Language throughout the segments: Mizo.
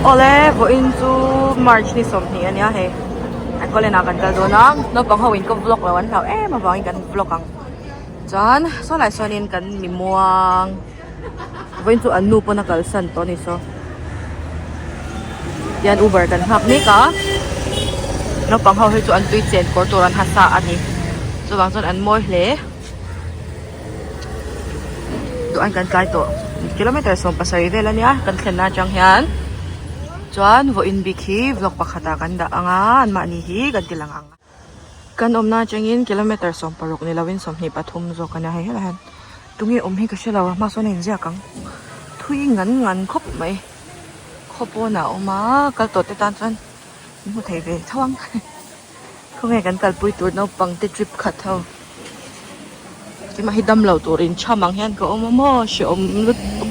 Awle vawiin chu March ni 20 ania hei an college ah kan kal dawn a naupang ho in ka vlog lo an hlau em avangin kan vlog ang chuan saw lai sawnin kan mi muang vawiin chu an nu pawn a kalsan tawh a ni saw tian uber kan nghak mek a naupang ho hi chu an tui chen kawr tur an ha sa a ni chuvang chuan an mawi hle. Duh an kan tlai tawh kilometer 17 vel ania kan thlenna atang hian chuan vawiin bik hi vlog pakhatah kan dah ang a anmahni hi kan ti lang ang kan awmna atangin kilometer 16 ni lovin 23 zawk ania hei helai hian tunge awm hi ka hrelo a hma sawn a inziak ang thui ngan ngan khawp mai khaw pawnah a awm a kal tawh te tan chuan min hmu thei ve tho ang. Khawnge kan kalpui tur naupang te trip khat ho keimah hi damlo tur in cham ang hian ka awm a maw hrehawm lutuk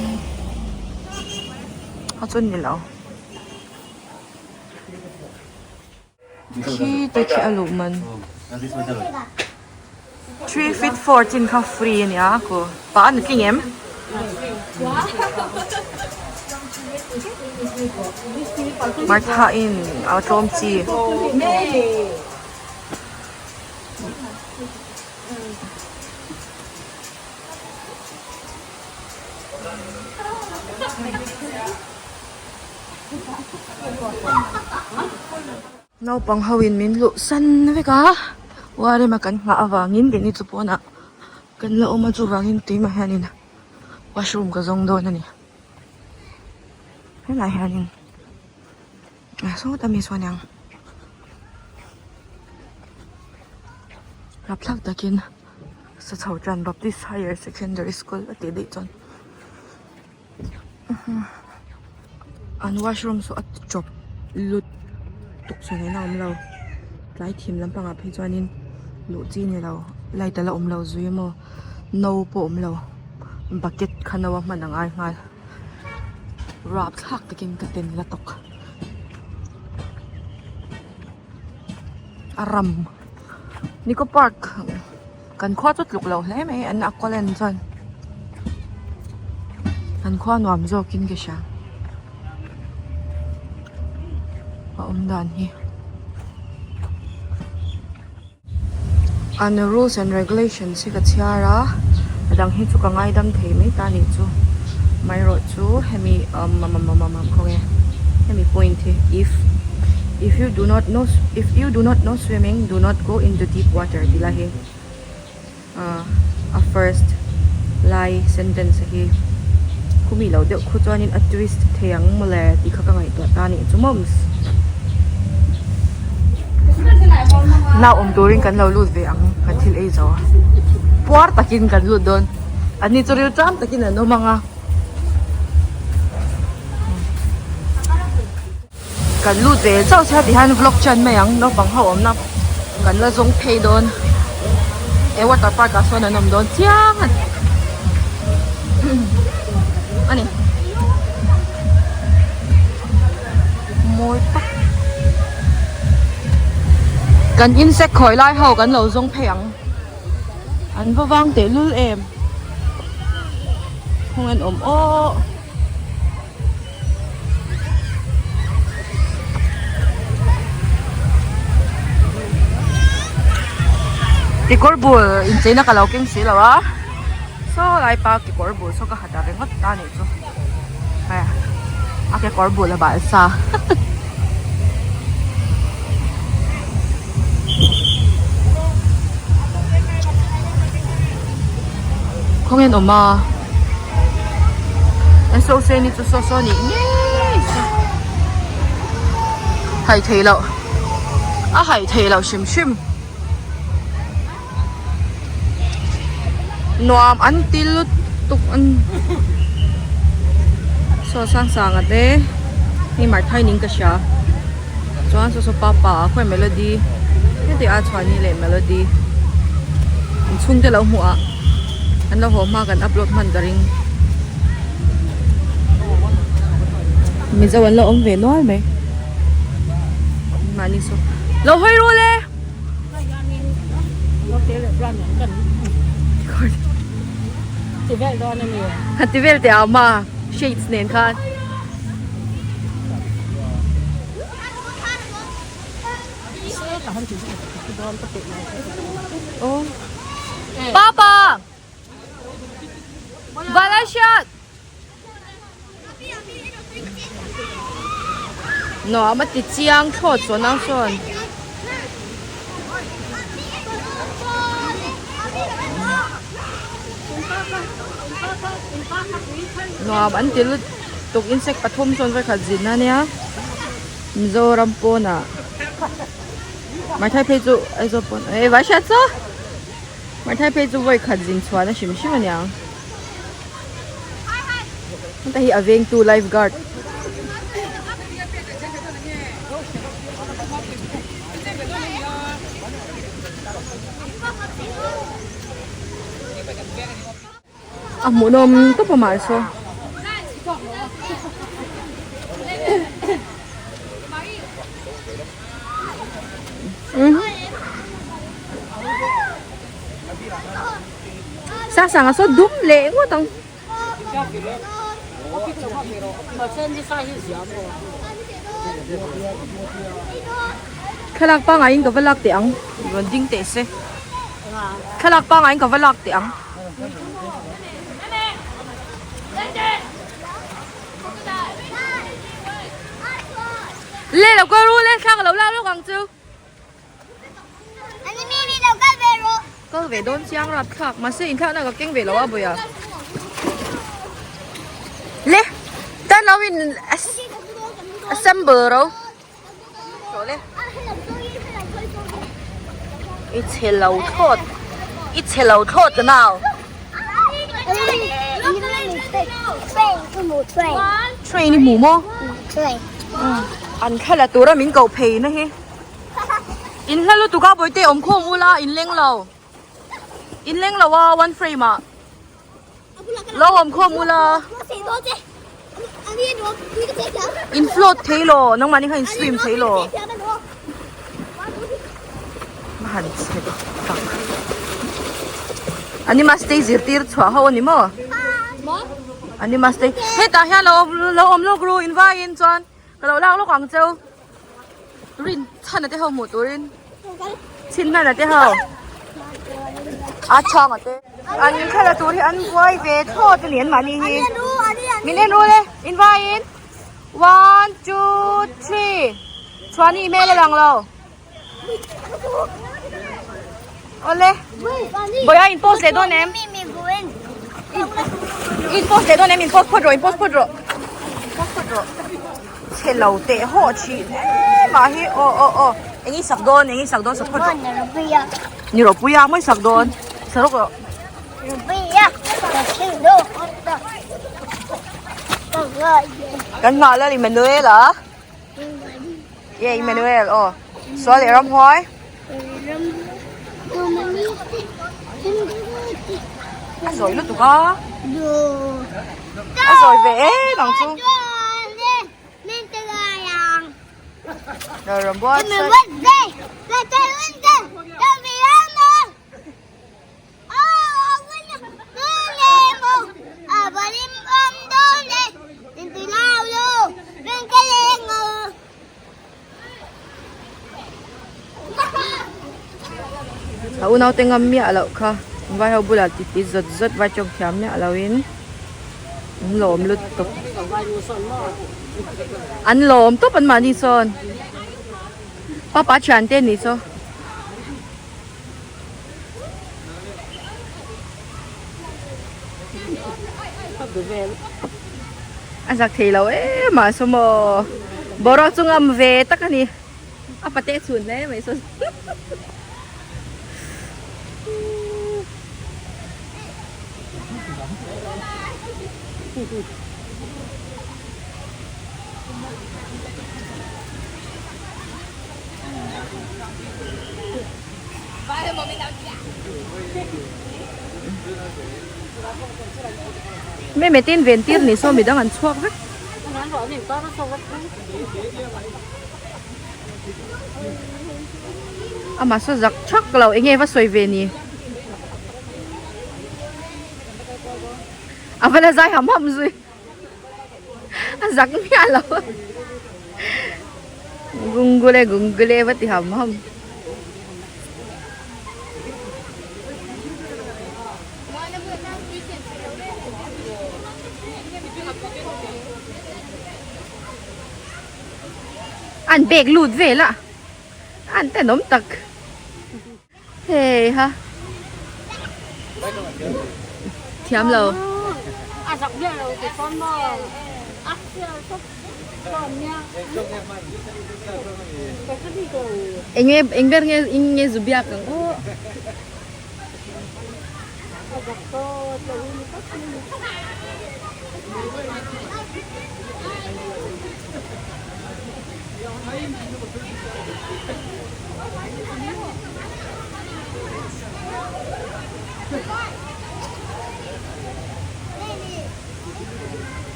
a chuan ni lo khi te khi a luh man 3 feet 4 chin kha free a nia ku pa a ni tling em. Martha in a tlawm chi. Naupang ho in min luh san vek a, Warema kan nghah avangin keini chu pawnah kan la awm a chuvangin tuimah hianin washroom ka zawng dawn a ni. Helai hianin ah sawta mi sawn ang rapthlak takin sa chho tan Baptist Higher Secondary School a tih daih chuan an washroom saw a chawp lut tuk chhung in a awm lo tlai thim lampangah phei chuanin luh chi a ni lo light ala awm lo zui emaw no pawh a awm lo bucket kha no a hman a ngai nghal rapthlak takin ka ten la tawk a ram Nico park kan khua chu tluk lo hle mai an Aqualand chuan an khua nuam zawkin ka hria a awm dan hi an rules and regulations hi ka chhiar a a dang hi chu ka ngaidam thei mai ta nih chu amaherawh chu hemi umm khawnge hemi point hi if if you do not know if you do not know swimming do not go into deep water tih lai hi ah a first lai sentence hi khumi loh deuh khu chuanin a twist thei ang mawle tih kha ka ngaihtuah ta anih chu mawms nau awm turin kan lo lut ve ang kan thil ei zo a puar takin kan lut dawn an ni chu ril ṭam takin an awm ang a Kan lut ve chauh sia ti hian vlog chan mai ang naupang ho awmna kan la zawng phei dawn he water park ah sawn an awm dawn chiang a ni ani mawi tak kan insect khawi lai ho kan lo zawng phei ang an va vang tehlul em khawnge an awm aw. Kekawr bul incheina ka lo keng si lo a saw lai pa kekawr bul saw ka ha ta ringawt ta anih chu a kekawr bul a bal sa. Khawnge an awm a an so se ni chu saw saw nih ngei se hai thei loh a hai thei loh hrim hrim nuam an ti lutuk an saw sang sang a te hei marthai niin ka hria chuan saw saw papa khawi melody heti a chhuani leh melody inchhung te lo hmuh ah an lo haw hma kan upload hman ka ring mizo an lo awm ve nual mai mahni saw lo hawi ru le. Ti vel teh ang ma shades nen khan. Oh. Papa! Balashot! Nuam a ti chiang thlawt chuan ang sawn. Nuam an ti lutuk insect pathum sawn vawikhat zin a nia Mizoram pawnah Maithai phei chu Aizawl pawn eh vai hriat chu Maithai phei chu vawikhat zin chhuahna hrim hrim a niang. Heta hi a vengtu life guard a hmuhnawm tawp a mahse Sang sang a saw dum leh ngawt ang. Thlalak pangaiin ka va lak teh ang. Rawn ding teh se. Thlalak pangaiin ka va lak teh ang. Le lo kal ru le thla ka lo lak lawk ang chu. Kal ve dawn chiang rap thlak mahse inthlakna ka keng ve lo a bawih a le tan lo in assemble ro tawh le i chhe lo thlawt i chhe lo thlawt ka nau train i hmu maw an thla la tura min koh phei na hi. In hla lutuk a bawihte awm khawm ula in leng lo in leng lo a one frame ah lo awm khawm ula in float thei lo nangmahni kha in swim thei lo han chhe tak anima stay zirtir chhuah ho ani maw anima stay hetah hian lo lo awm lawk ru in vaiin chuan ka lo lak lawk ang cheu. Rin chhan a te ho hmuh turin chhin hnan a te ho a chhang a te an thla tur hi an buai ve thlawt a ni an mahni hi min en rul e in vaiin 1 2 3 chhuani hmel a lang lo awle bawih a in post leh dawn em in post leh dawn em in post phawt rawh in post phawt rawh post phawt rawh chhe lo teh hawh thin em ah hi aw aw aw eng i sak dawn eng i sak dawn sak phawt rawh ni rawh puia mawi sak dawn sa rawk rawh kan nghah lal Emmanuel a. Ye Emmanuel aw sual leh ramhuai. A zawi lutuk a. A zawi ve em ang chu. Rambuai. A unaute ngam miah loh kha vai ho bulah ti ti zawt zawt vai tawng thiam miah loin an lawm lutuk an lawm tawp an mahni sawn papa thiante ni saw. A zak thei lo em a saw maw boruak chu ngam ve tak a ni a pate chhun hle mai saw Me me tin ven tir ni saw midang an chhuak vek. Amah saw zak thak lo enge va sawi ve ni. A va la zai ham ham zui. A zak miah lo. Gungule gungule va ti ham ham. An bag lut vel a an tenawm tak hei ha thiam lo. Eng nge eng ber nge eng nge zu biak ang aw.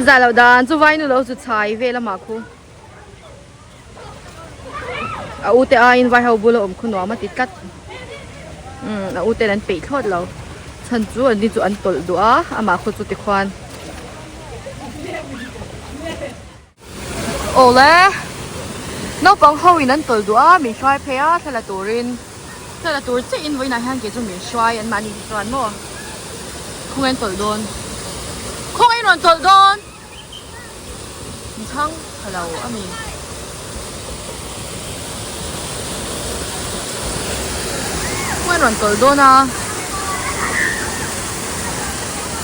Zah loh dan chu vainu lo chu chhai vel amah khu a u te aiin vai ho bula awm khu nuam a ti tlat umm a u ten an peih thlawt lo chhan chu an ni chu an tawlh duh a amah khu chu tikhuan. Awle naupang ho in an tawlh duh a min hruai phei a thla la turin thla la tur chiah in vawiinah hian kei chu min hruai an mahni hi chuan maw khawnge an tawlh dawn khawnge in rawn tawlh dawn min chhang tha lo a mi khawnge in rawn tawlh dawn a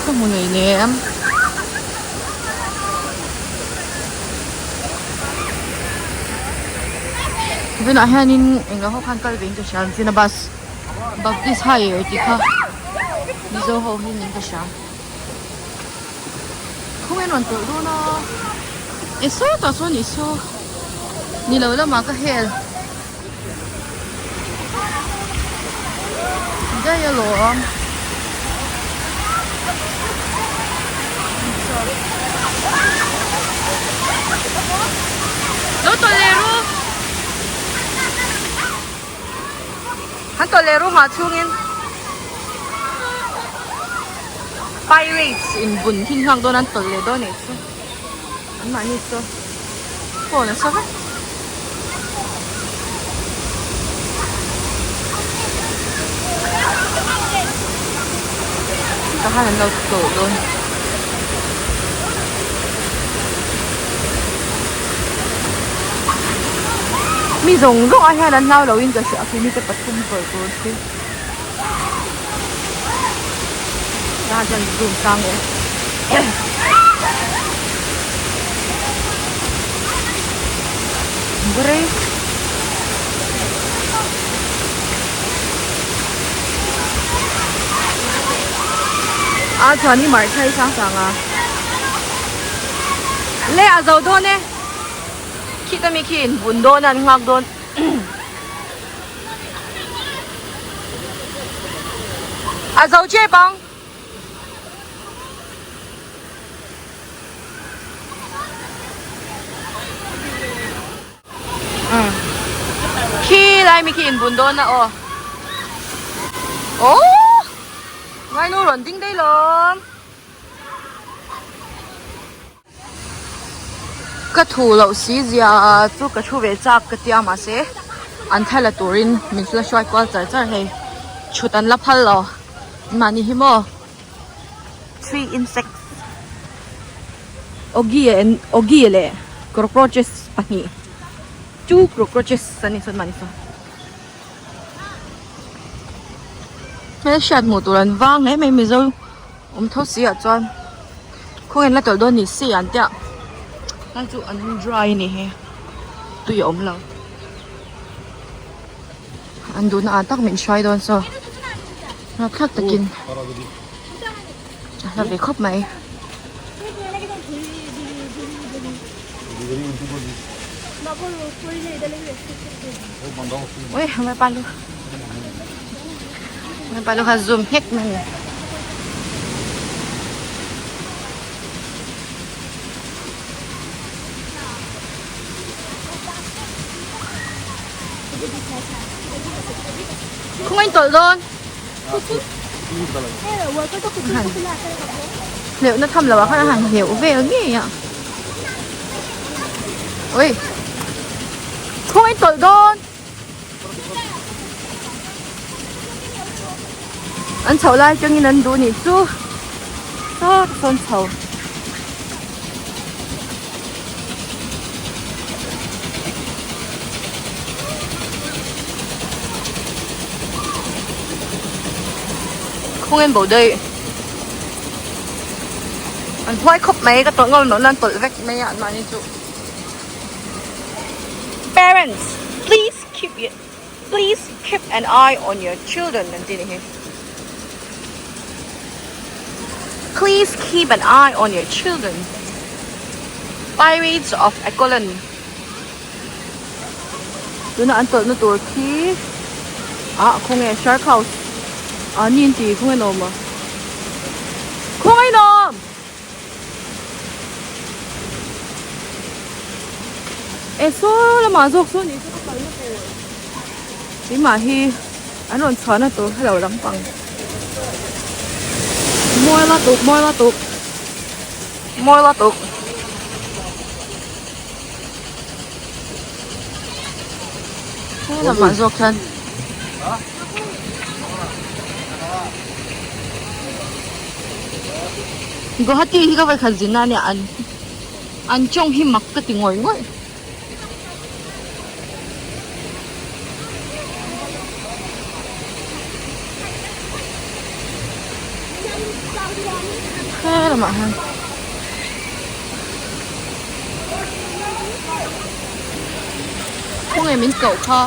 ka hmu nei nem. Tunah hianin eng ho khan kal vein ka hria an china bus Baptist higher tih kha Mizo ho hi niin ka hria khawnge an rawn tawlh dawn a e sawtah sawn nih saw ni lo lamah ka hel daih alawm. Lo tawlh leh ru Han tawlh leh ru nghah chhungin Pirates in bun thin nghak dawn an tawlh leh dawn nih chu an mahni chu phone a sa vek. Tah khan an lo tawlh dawn. Mi zawng zawng ah hian an hlau lo in ka hria a khi mite pathum tawlh tur khi tah chuan zoom sang leh Grey a chuan hi mar thai sang sang a le a zo dawn e khita mi khi in bun dawn a an nghak dawn a zo chep ang. Khi lai mi khi in bun dawn a aw. Aww! Ngainu rawn ding daih lawm. Ka thu loh si zia chu ka thu ve chak ka tia mahse an thla la turin min la hruai kual char char hei thut an la phal lo mahni hi maw three insects oggy and oggy leh cockroaches pahnih two cockroaches an ni chuan mahni sawn hmelhriat hmuh tur an vang hle mai mizo. Awm tho si ah chuan khawnge la tawlh dawn ni si an tia lai chu an dry a ni hi tui a awm lo an duhna ah tak min hruai dawn saw rapthlak takin a hla ve khawp mai. Ui vaipa lu vaipa lu kha zoom nghek mai a ni. Không anh tawlh dawn. Hleuh na tham lo ah khan a han hleuh vel ngei a. Ui. Khawngaih tawlh dawn. An chhoh lai atangin an duh nih chu saw sawn chho. Khawngaih bo daih. An huai khawp mai ka tawlh ngawt loh nan tawlh vek mai a an mahni chu. Parents please keep your please keep an eye on your children an ti ni hi please keep an eye on your children pirates of Ecoland tuna an tawlhna tur khi ah khawnge shark house ah ni an ti khawnge an awm a khawnge an awm. E saw lamah zawk saw ni chu ka kalna tur keimah hi an rawn chhuahna tur kha lo lampang mawi lutuk mawi lutuk mawi lutuk he lamah zawk hian. Guwahati hi ka vawikhat zin na ania an an tawng hi mak ka ti ngawih ngawih. He lamah hian khawnge min koh kha.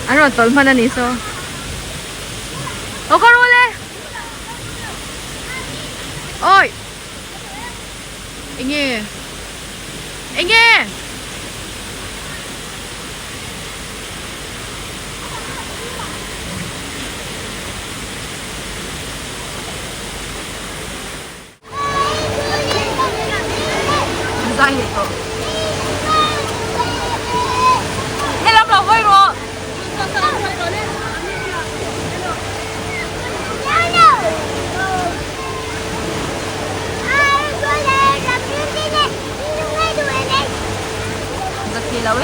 An rawn tawlh hman a ni saw. Aw ka rul e. Oi. Enge. Enge. Zai leh tawh. Helam lo hawi rawh. Za thei lo e.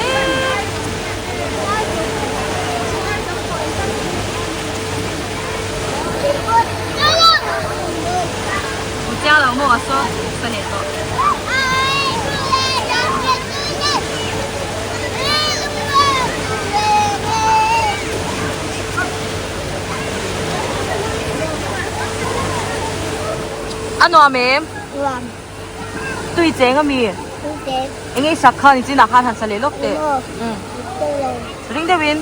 Chiang lo maw a saw sa leh tawh. A nuam em? Nuam. Tui cheng ami? Tui cheng. Enge i sak kha ni chinah khan han sa leh lawk teh. Ring deuhin.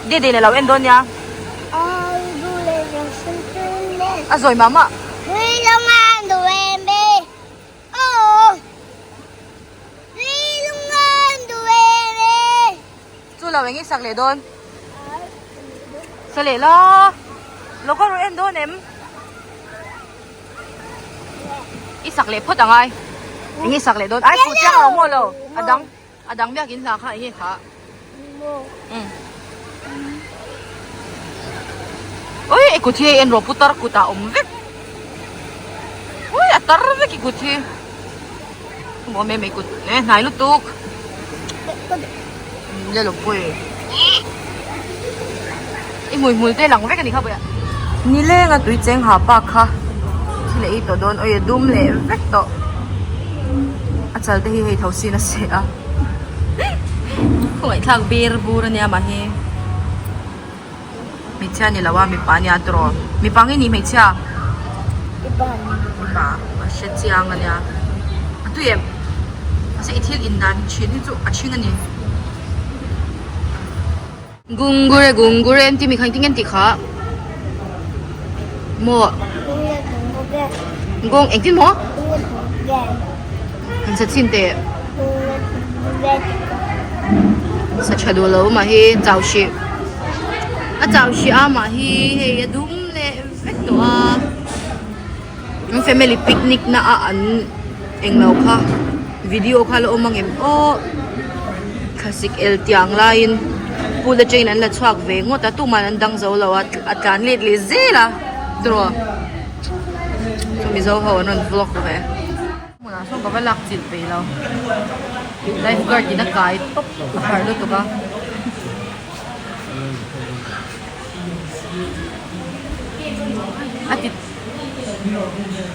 Dede lo en dawn nia. A zawi mah mah. Chu lo eng i sak leh dawn. Sa leh la. Lo ka rawn en dawn em? I sak leh phawt angai. Eng i sak leh dawn. Ai fuh chiang lo maw lo. A dang. A dang biakin hla kha enge kha? Umm. Ui i kut hi hei en rawh putar kut ah awm vek. Ui a tar vek i kut hi. Maw em em i kut e hnai lutuk. Le lo pawh e. I hmui hmul te lang vek a ni kha pawh e. Nileng a tui cheng ha pa kha thil a ei tawh dawn ui a dum leh vek tawh a chal te hi hei tho sin a seh a khawngaihthlak ber bur a nia mah hi hmeichhia ni lo a mipa a nia tawh mipa nge ni hmeichhia mipa a hre chiang a nia a tui em mahse i thil in dan thin hi chu a thing a ni. Gungure gungure an ti mi kha engtin nge an tih kha? Maw? Gong engtin maw? An sa chin teh. Sa tha duh lo mah hi chau hrih. A chau hrih a mah hi hei a dum leh vek tawh a. An family picnic na a an englo kha. Video kha la awm ang em aw thlasik el tiang laiin pool atangin an la chhuak ve ngawt a tuman an dang zo lo a a tlan let leh zel a tiraw chu mizo ho an rawn vlog ve. Hmunah sawn ka va lak chilh peih lo life guard in a kai tawp a harh lutuk a. A ti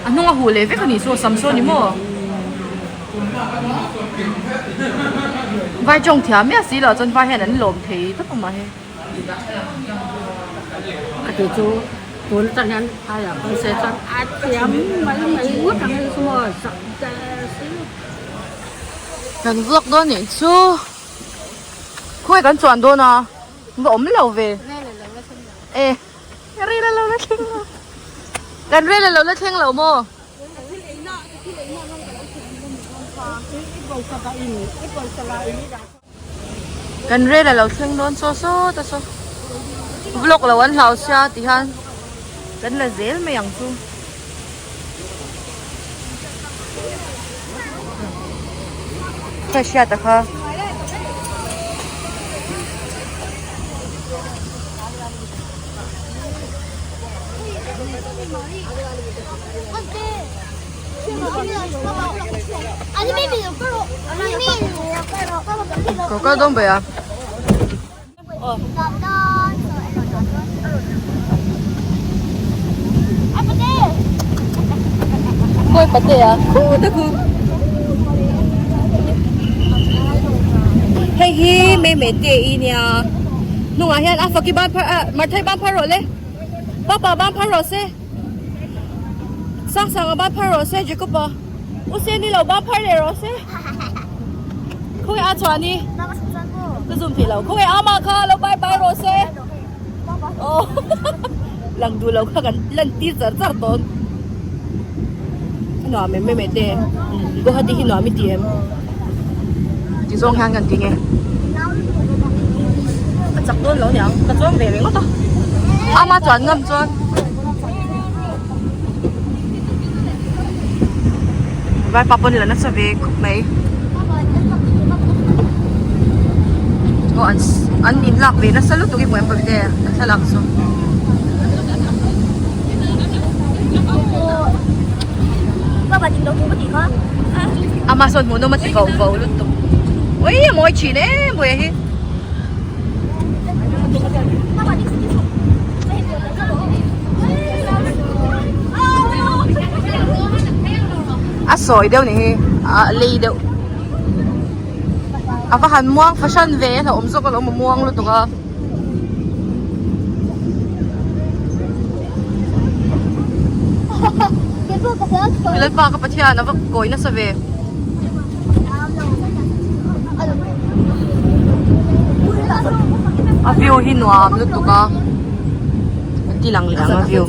a hnung a huh leh vek a nih chu a sam sawn ni maw vai tawng thiam miah si loh chuan vai hian an lawm thei tawp ang mah hi. A ti chu tun atang hian aiah kawng se chuan a thiam mai mai ngawt ang hei chu maw zak der si. Kan vlog dawn nih chu khawi kan chuan dawn a. Va awm lo ve. E rel a lo la thleng lo. Kan rel a lo la thleng lo maw? Kan rel a lo thleng dawn saw saw ta saw. Vlog lo an hlau sia ti hian kan la zel mai ang chu. Ka hriat a kha. Kawr kal dawn bai a. Khawi pate a khu ta khu. Hei hi mei mei te i nia. Hnungah hian a faki ban phar a marthai ban phar rawh le. Papa ban phar rawh se. Sang sanga ban phar rawh se Jacob a. U se ni lo ban phar leh rawh se. Khawi a chuan i. Ka zoom thei lo. Khawi ama kha lo bye bye rawh se. Aw lang duh lo kha kan lan tir char char tawn. A nuam em em e te. Guwahati hi nuam i ti em. Ti zawng hian kan ti nge. A chak dawn lo niang. Ka chuang ve ringawt a. Ama chuan ngam chuan. Vaipa pawn la nasa ve khawp mai. Aw an an in lak ve nasa lutuk hi hmu em pawh te an thlalak chu. Ama sawn hmuhnawm a ti vau vau lutuk. Ui a mawi thin em pawh hi. A sawi deuh ni hi a lei deuh a va han muang fahran ve a hlauhawm zawk alawm a muang lutuk a. Lalpa ka Pathian a va kawi nasa ve. A view hi nuam lutuk a an ti lang leh ang a view.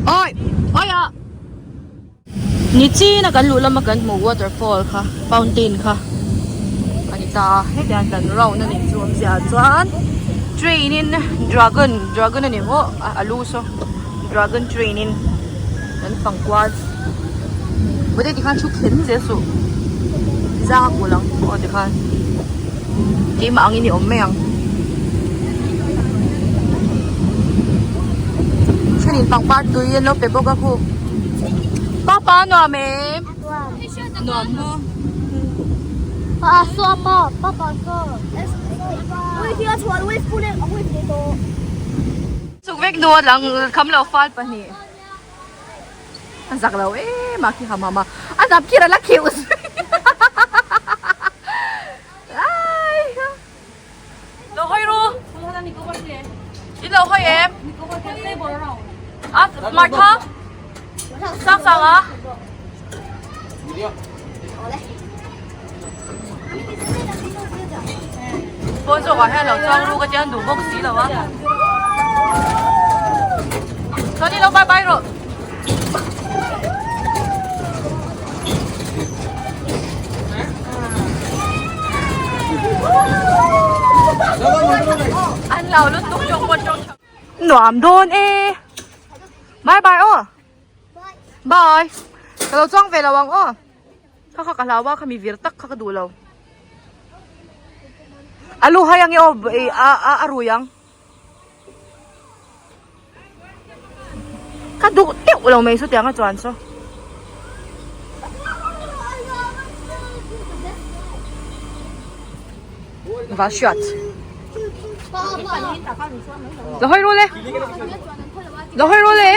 Awi awi ah Ni chin a kan luh lama kan hmuh waterfall kha fountain kha a ni ta a heti hian kan round a nih chu awmzia ah chuan train in dragon dragon a ni maw a lu saw dragon train in kan fang kual mahse tikhan thu khen zel suh zang a kulh ang aw tikhan keimah angin i awm mai ang thenin pangpar tui an lo pe bawk a khu. Papa nuam em? Nuam maw? Chuk vek nu a lang kham lo fal pahnih a zak lo em a khi ham ham a a hnap khir a la kheuh zui Lo hawi ru. In lo hawi em? A Martha. Sang sang a. Pawn zawk ah hian lo chuang ru ka tia an duh bawk si lo a. Chuan i lo bye bye rawh. An lo lutuk tawng pawh tawng nuam dawn e. Bye bye aw. Bye. Ka lo chuang ve lo ang aw. Kha kha ka hlau a khami vir tak kha ka duh lo. A lu hai ang e aw a a a rui ang. Ka duh teuh lo mai chutiang a chuan saw. Va hriat. Lo hawi ru le. Lo hawi ru le.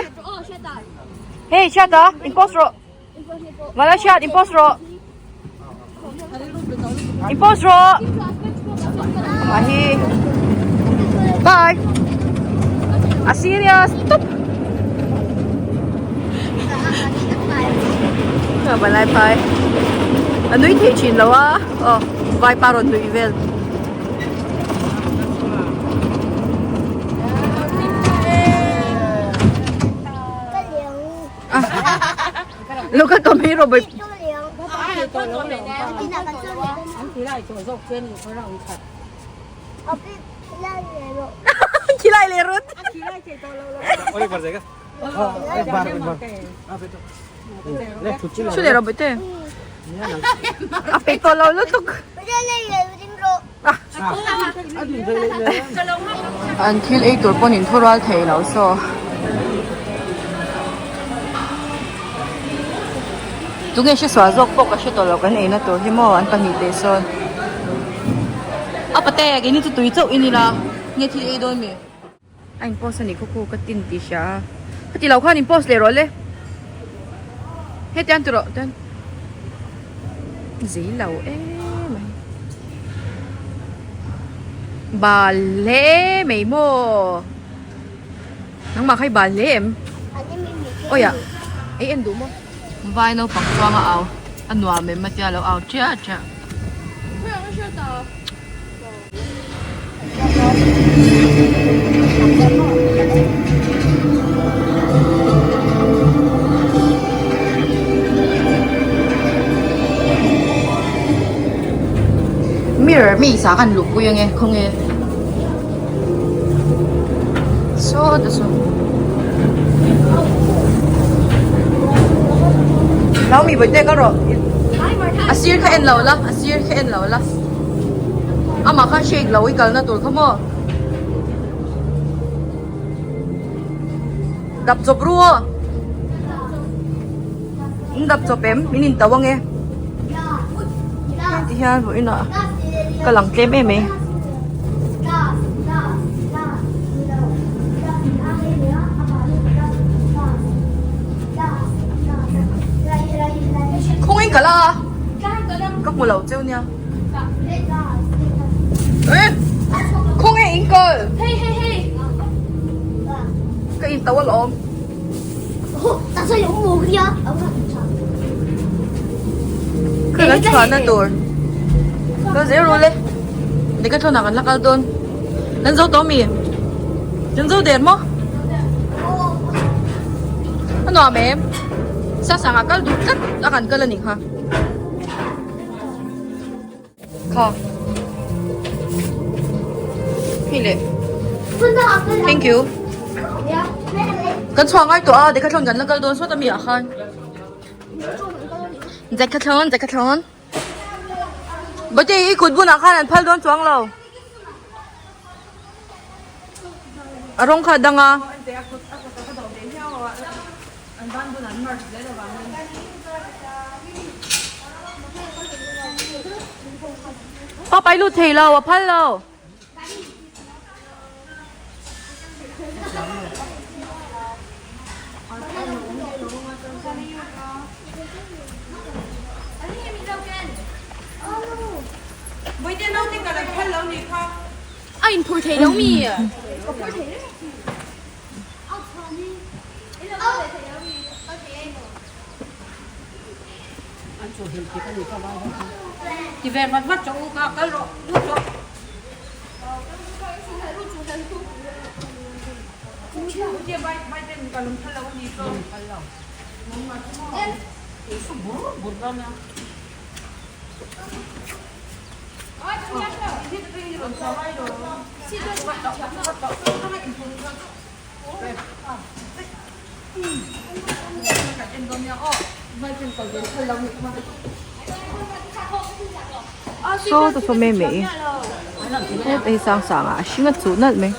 Hey hriat a in post rawh. Vala hriat in post rawh. In post rawh. Amah hi. Bye. A serious top. Balai pai. A nui thei thin lo a. Aw vai pa rawn nui vel. Lo ka tawm hi Robert. Khilai le rut. Chu le Robert te. A pe to lo lutuk. An thil ei tur pawn in thu rual thei lo saw. Tunge hre sual zawk pawh ka hre tawh lo kan eina tur hi maw an pahnih teh sawn. A pate keini chu tui chauh i ni la nge thil ei dawn mi? A in post a nih khaw khu ka tin tih hria a ka ti lo khan in post leh rawh le hetiang ti rawh chuan zei lo em mai bal hle mai maw nangmah kha i bal hle em awi ah ei en duh maw vai naupang chuang a au a nuam em a tia lo au chiah chiah. Mirror mi sa kan luh pui ange khawnge saw ta saw nau mi vawi te kal rawh a sir kha en lo la a sir kha en lo la. Amah khan shake lo i kalna tur kha maw? Dap chawp ru aw. In dap chawp em? Min in tau ange. Ti hian vawiin ah ka lang tlem em mai. Khawngin ka la a. Ka hmu lo cheu nia. Khaw nge in kal? Ka in tau alawm. Ka kan chhuahna tur. Ka zel ru le. Ni ka thlawna kan la kal dawn. Kan zo tawh mi? Kan zo der maw? A nuam em? Sa sangah kal duh tlat a kan kal a nih kha. Kha. Hei le. Thank you. Kan chhuah ngai tawh a, Decathlon kan la kal dawn sawt a mi ah khan. Decathlon, Decathlon. Bate i kut bunah khan an phal dawn chuang lo. A rawng kha a dang a. Pa pai lut thei lo a phal lo. A in phur thei lo mi. Ti ve vat vat chauh u ka kal rawh lut rawh. Saw ta saw mai mai heta hi sang sang ah a hring a chuh nalh mai.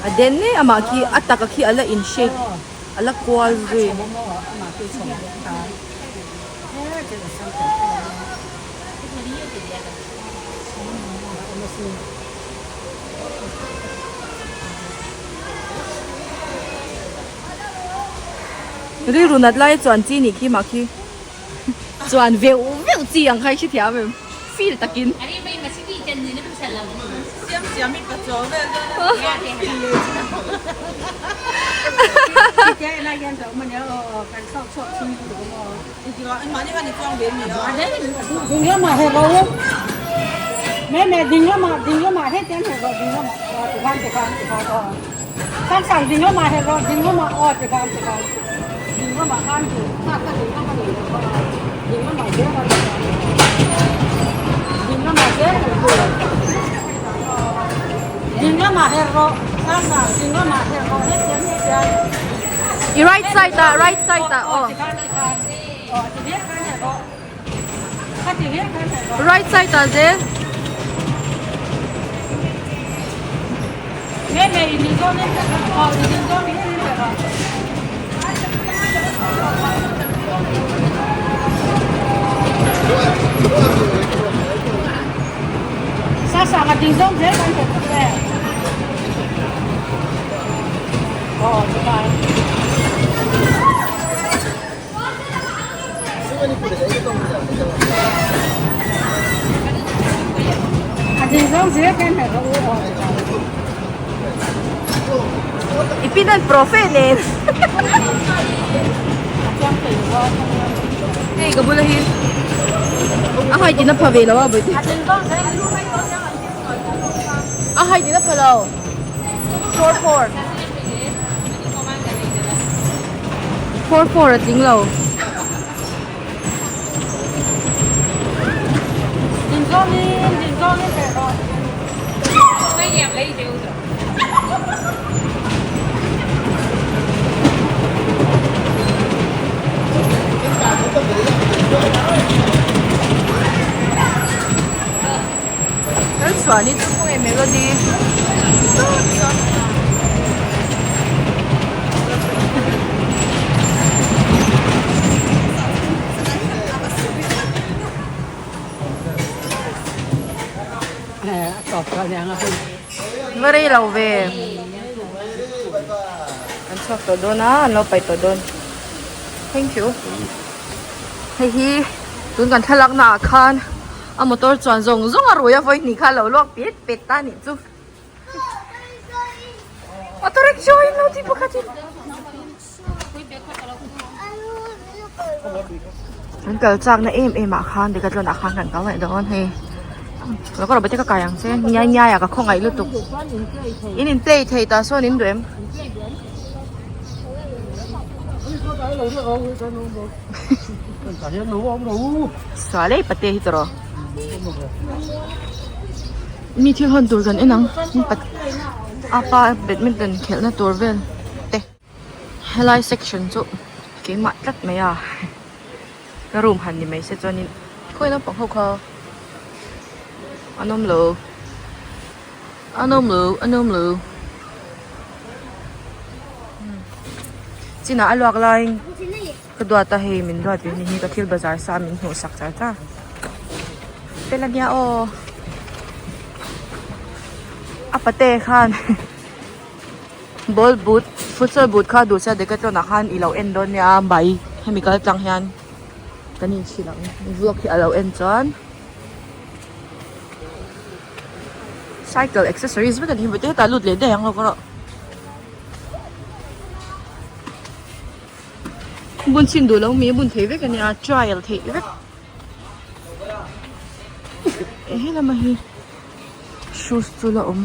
A den e amah khi a taka khi ala in shape ala kual zui. Rilru nat lai chuan chi nih khi mah khi chuan veuh veuh chi ang kha i hrethiam em feel takin. I right side ah right side ah aw right side ah zel. I pin an profe nen hei ka bula hi a height in a pha ve lo a bawihte a height in a pha lo 44 44 a tling lo. Chuanin chu khawnge melody Va rei lo ve an chhuak tawh dawn a an lo paih tawh dawn thank you hei hi tun kan thlalak na ah khan A motor chuan zawng zawng a rui a vawi hnih kha a lo luak pet pet ta anih chu. Auto rickshaw in lo ti pakhat in. An kal chak na em em ah khan decathlon ah khan kan kal leh dawn hei. Lo ka rawh ka kai ang che nyai nyai ah ka khawngaih lutuk. In in play thei ta sawn in duh em. Sual ei pate hi tawrh mi thil hawn tur kan en ang apa badminton khelh na tur vel te helai section chu keimah tlat mai a ka room han ni mai se chuanin khawi naupang ho kha an awm lo an awm lo an awm lo chinah a luak laiin. Ka duat a hei min duat ve ni hi ka thil bazar sa min hmuh sak char char fel ania aw a pate khan ball boot futsal boot kha duh sia decathlon ah khan ilo en dawn nia bai hemi kal tlang hian kan inchhil ang vlog hi alo en chuan cycle accessories vek ani hi hetah lut leh daih ang lo ka rawh. Bun chhin duh lo mi a bun thei vek a nia trial theih vek eh helama hi shoes chu la awm.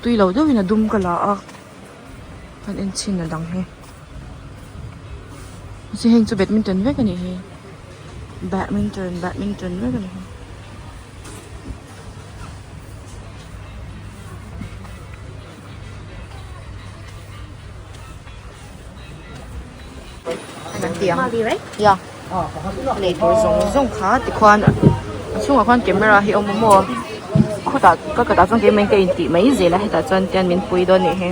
Tui lo deuhin a dum ka la a kan en chhin a dang hi mahse heng chu badminton vek a nih hi badminton badminton vek a ni hi. Ya lei tur zawng zawng kha tikhuan a chhungah khuan camera hi a awm a maw khutah ka kutah chuan keimah in ka intih mai zel a hetah chuan tian min pui dawn a nih hi.